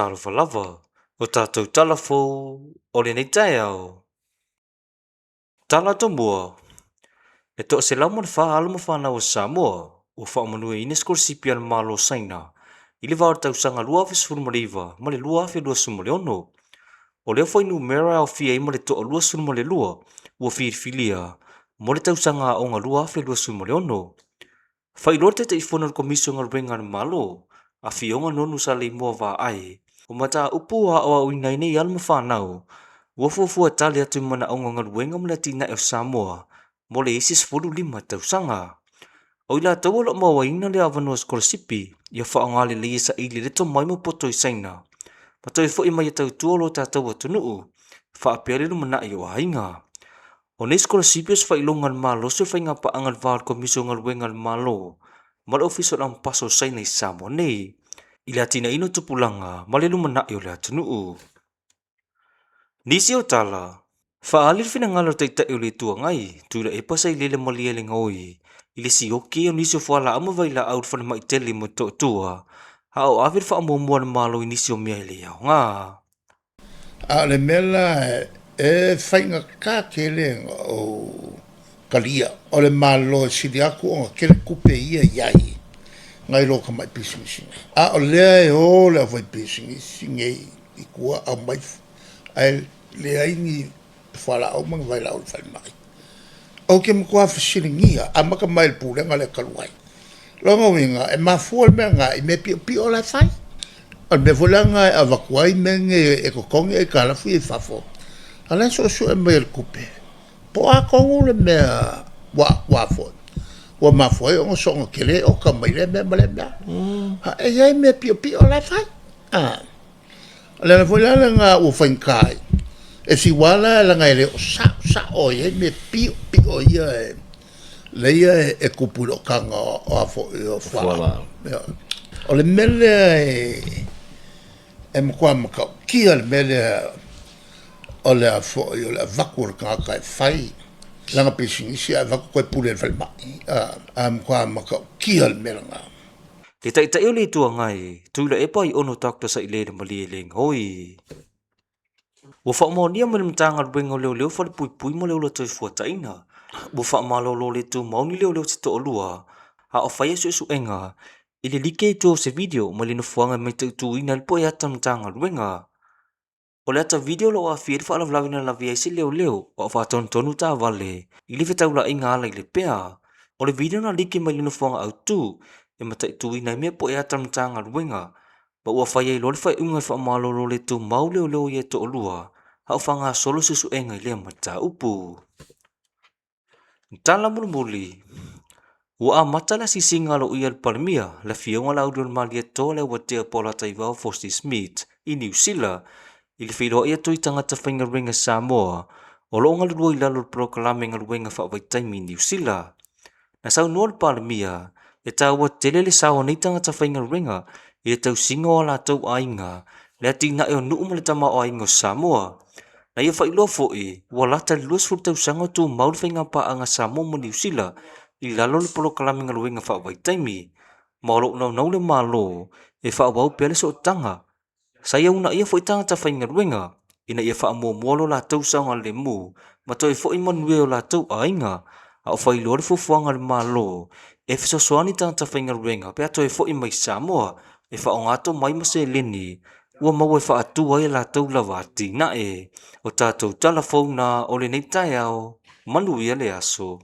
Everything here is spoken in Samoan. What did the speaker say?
Talofa lava, o tatou tala fou o lenei taeao. Tala Tomua, E toa 104 alo ma fanau a Samoa ua faamanuiaina sikolasipi a le Malo o Saina i le va o le tausaga 2019 ma le 2026. O lea fuainumera e aofia ai ma le toa 22 ua filifilia mo le tausaga aoga 2026. Faailoa le Taitaifono o le Komisi o Galuega a le Malo, Afioga Nonu Saleimoa Vaai, o mataupu ua aoaoina ai nei alo ma fanau ua fuafua e tali atu i manaoga o galuega ma le atinae o Samoa mo le isi 15 tausaga. O i latou o lo o mauaina le avanoa sikolasipi, ia faaaoga lelei e saili ai le tomai ma poto i Saina, ma toe foi mai e tautua lo tatou atunuu, faapea le lumanai o aiga. O nei sikolasipi o se faailoga a le malosi o le faigapaaga i le va o le Komisi o Galuega a le Malo ma le Ofisa o le Ampasa o Saina i Samoa nei, i le atinaeina o tupulaga ma le lumanai o le atunuu. Nisi o tala, faaali le finagalo o le Taitai o le Itu Agai, Tuilaepa Sailele Malielegaoi, i le sioki o nisi o fualaau ma vailaau i le falemai tele i Motootua, a o ave le faamuamua a le Malo i nisi o mea e le aoga. A o le mea la e faigata tele ona ou talia, o le Malo e sili atu ona tele tupe ia e i ai nai lo tamai pisinisi nei. A o lea e o le aufaipisinisi nei i tua aumai ae leai ni fualaau ma ni vailaau i le falemai. Ou te matua fesiligia, amata mai i le Pulega lea talu ai. Lona uiga, e mafua le mea lena i mea piopio la e fai. O le mea foi la lena e avatu ai mea nei e totogi aitalafu ia i fafo, a o la e suesue mai e le Tupe po o a tonu le mea ua mafua ai ona soona tele oka mai lea mea ma lea mea. E i ai mea piopio la e fai. O le ala foi la lena ua faigata ai, e fiu lava la leaga e le o sao sao, e i ai mea piopio ia lea e tupu i le okaga o a foi o fualaau. O le mea lea e matua matautia le mea lea o le a foi o le avatu o le tagata e fai lana pisinisi ae avatu toe pule i le falemai. A matua matautia le mea lena. Le Taitai o le Itu Agai, Tuilaepa Aiono Doctor Sailele Malielegaoi. Ua faamaonia mai le Matagaluega o Leoleo Falepuipui ma le Ola Toefuataiga, ua faamalolo le tumau ni leoleo se toalua a o faia suesuega i le like i tua o se video mai le nofoaga e mataituina ai le poe ata o le Matagaluega. O le ata video o lo o aafia ai le faalavelave na lavea ai se leoleo a o faatonutonu taavale i le fetaulaiga ala i Lepea. O le video na like mai le nofoaga autu e mataituina ai mea poe ata o le Matagaluega ma ua fai ai loa le faaiuga e faamalolo le tumau leoleo ia e toalua a o faagasolo suesuega i lea mataupu. Tala mulimuli, Ua amata le asiasiga a loia a le Palemia, le Afioga Laaulialemalietoa Leauatea Polataivao Fosi Smith i Niu Sila i le feiloai atu i tagata faigaluega Samoa o lo o galulue i lalo o le polokalame galuega faavaitaimi i Niu Sila. Na saunoa le Palemia, e taua tele le sao o nei tagata faigaluega i le tausiga o a latou aiga, le atinae o nuu ma le tamaoaiga o Samoa. Na ia faailoa foi, ua lata i le 20 tausaga o tumau le faigapaaga a Samoa ma Niu Sila i lalo o le polokalame galuega faavaitaimi, ma o lo o naunau le Malo e faaauau pea le sootaga Sa ia uunaia foi tagata faigaluega ina ia faamuamua lo latou saogalemu ma toe foi manuia i o latou aiga, a o faailoa le fuafuaga a le Malo e fesoasoani tagata faigaluega pe a toe foi mai i Samoa e faaaoga tomai ma seleni ua maua e faatu ai a latou lava atinae. O tatou tala fou na o lenei taeao. Manuia le aso.